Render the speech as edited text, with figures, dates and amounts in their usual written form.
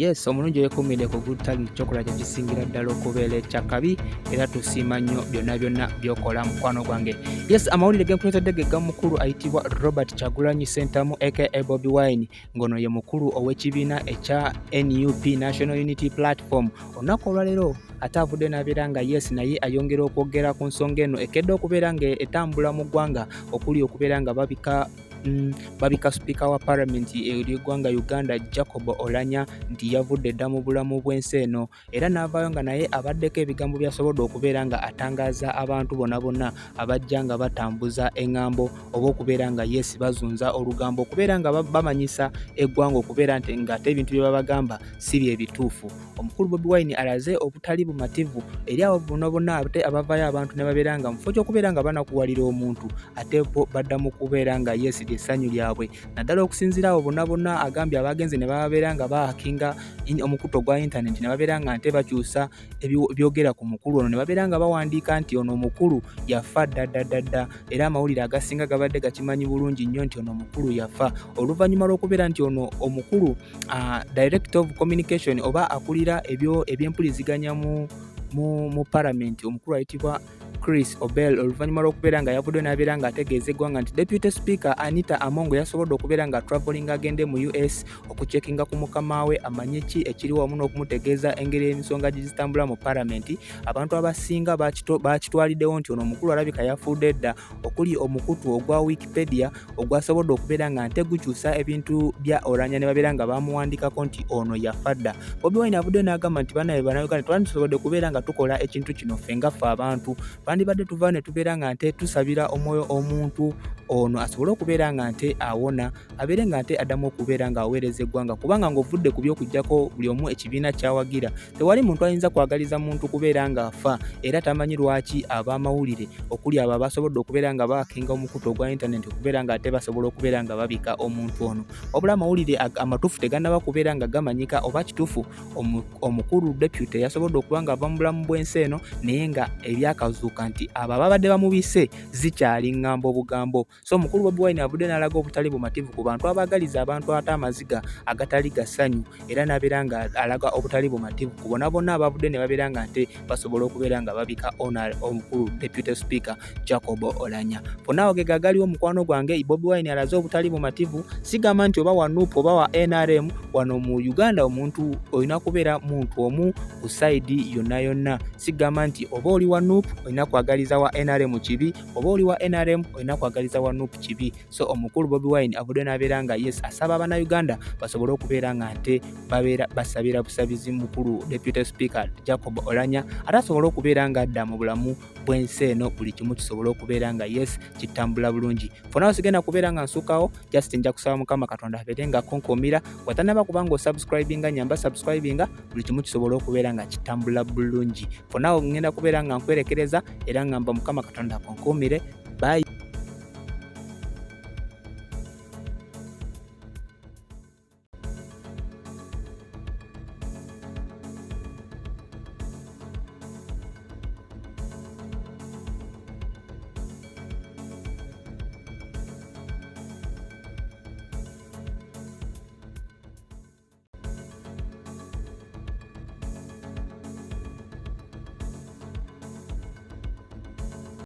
Yes, omulungi wekuumidde ku Good Talent, kyokola kye kisingira ddala okubeera ekyakabi, era tusiima nnyo byonna byonna by'okola, mukwano gwange. Yes, amawulire genkuleetedde ge ga mukulu ayitibwa Robert Kyagulanyi Ssentamu aka Bobi Wine, ng'ono ye mukulu ow'ekibiina ekya NUP, National Unity Platform. Olunaku olwaleero ate avudde n'abeera nga yes, naye ayongera okwogera ku nsonga eno ekedde okubeera nga etambula mu ggwanga, okuli okubeera nga babika sipiika wa palamenti ery'eggwanga Uganda, Jacob Oulanyah, nti yavudde dda mu bulamu bw'ensi eno, era n'avaayo nga naye abaddeko ebigambo by'asobodde okubeera nga atangaaza abantu bonna bonna abajja nga batambuza eŋŋambo oba okubeera nga yes, bazunza olugambo, okubeera nga bamanyisa eggwanga okubeera nti ng'ate ebintu bye babagamba si bye bituufu. Omukulu Bobi Wine alaze obutali bumativu eri abo bonna bonna ate abavaayo abantu ne babeera nga mu kifo ky'okubeera nga banakuwalira omuntu, ate bo badda mu kubeera nga yes, ly'essanyu lyabwe, naddala okusinziira abo bonna bonna agambye abagenze ne babeera nga bahackinga omukutu ogwa intaneti ne babeera nga nte bakyusa byogera ku mukulu ono, ne babeera nga bawandiika nti ono omukulu yafa dda dda dda dda, era amawulire agasinga gabadde gakimanyi bulungi nnyo nti ono omukulu yafa, oluvannyuma lw'okubeera nti ono omukulu director of communication oba akulira ebyo ebyempuliziganya mu palamenti, omukulu ayitibwa Chris Obel, oluvannyuma lw'okubeera nga yavuddeyo n'abeera ng'ategeeza eggwanga nti Deputy Speaker Anita Among yasobodde okubeera nga traveling agende mu US okucheckinga ku mukama we, amanye ki ekiriwo, wamu n'okumutegeeza engeri ensonga gye zitambula mu palamenti. Abantu abasinga bakitwaliddewo nti ono omukulu alabika yafudde dda, okuli omukutu ogwa Wikipedia ogwasobodde okubeera nga nte gukyusa ebintu bya Oulanyah ne babeera nga bamuwandikako nti ono yafa dda. Bobi Wine avuddeyo n'agamba nti banaye Bannayuganda, twandisobodde kubeera nga tukola ekintu kino ffe nga ffe abantu, twandibadde tuvaayo ne tubeera nga nte tusabira omwoyo omuntu ono asobole okubeera nga nte awona, abeere nga nte addamu okubeera ng'aweereza eggwanga, kubanga ng'ovudde ku by'okuggyako buli omu ekibiina kyawagira, tewali muntu ayinza kwagaliza muntu kubeera ng'afa. Era tamanyi lwaki ab'amawulire, okuli abo abasobodde okubeera nga bahackinga omukutu ogwa intaneti, okubeera nga ate basobola okubeera nga babika omuntu ono, wabula amawulire amatuufu tegannaba kubeera nga gamanyika oba kituufu omukulu deputy yasobodde okuba nga ava mu bulamu bw'ensi eno, naye nga ebyakazuuka nti abo ababadde bamubise zikyali ŋŋambo bugambo. So omukulu Bobi Wine avudde n'alaga obutali bumativu ku bantu abaagaliza abantu ate amaziga agatali ga ssanyu, era n'abeera nga alaga obutali bumativu ku bonna bonna abavudde ne babeera nga nte basobola okubeera nga babika ono omukulu Deputy Speaker Jacob Oulanyah. Fonna awo ge gagaliwo, mukwano gwange. Bobi Wine alaze obutali bumativu. Sigamba nti oba wa NUP oba wa NRM, wano mu Uganda omuntu olina kubeera muntu omu ku side yonna yonna. Sigamba nti oba oli wa NUP olina kwagaliza wa NRM kibi, oba oli wa NRM olina kwagaliza wa NUP kibi. So omukulu Bobi Wine avudde n'abeera nga yes, asaba Abannayuganda basobole okubeera nga nte babeera basabira busabizi mukulu Deputy Speaker Jacob Oulanyah, ate asobole okubeera nga adda mu bulamu bw'ensi eno, buli kimu kisobole okubeera nga yes, kitambula bulungi. Fonawo sigenda kubeera nga nsukawo, just nja kusaba Mukama Katonda abeere nga konkomira. Watanaba kubanga osubscribinga, nyamba subscribinga, buli kimu kisobole okubeera nga kitambula bulungi. Fonawo ngenda kubeera nga nkwerekereza, era ngamba Mukama Katonda akonkomire. Bye.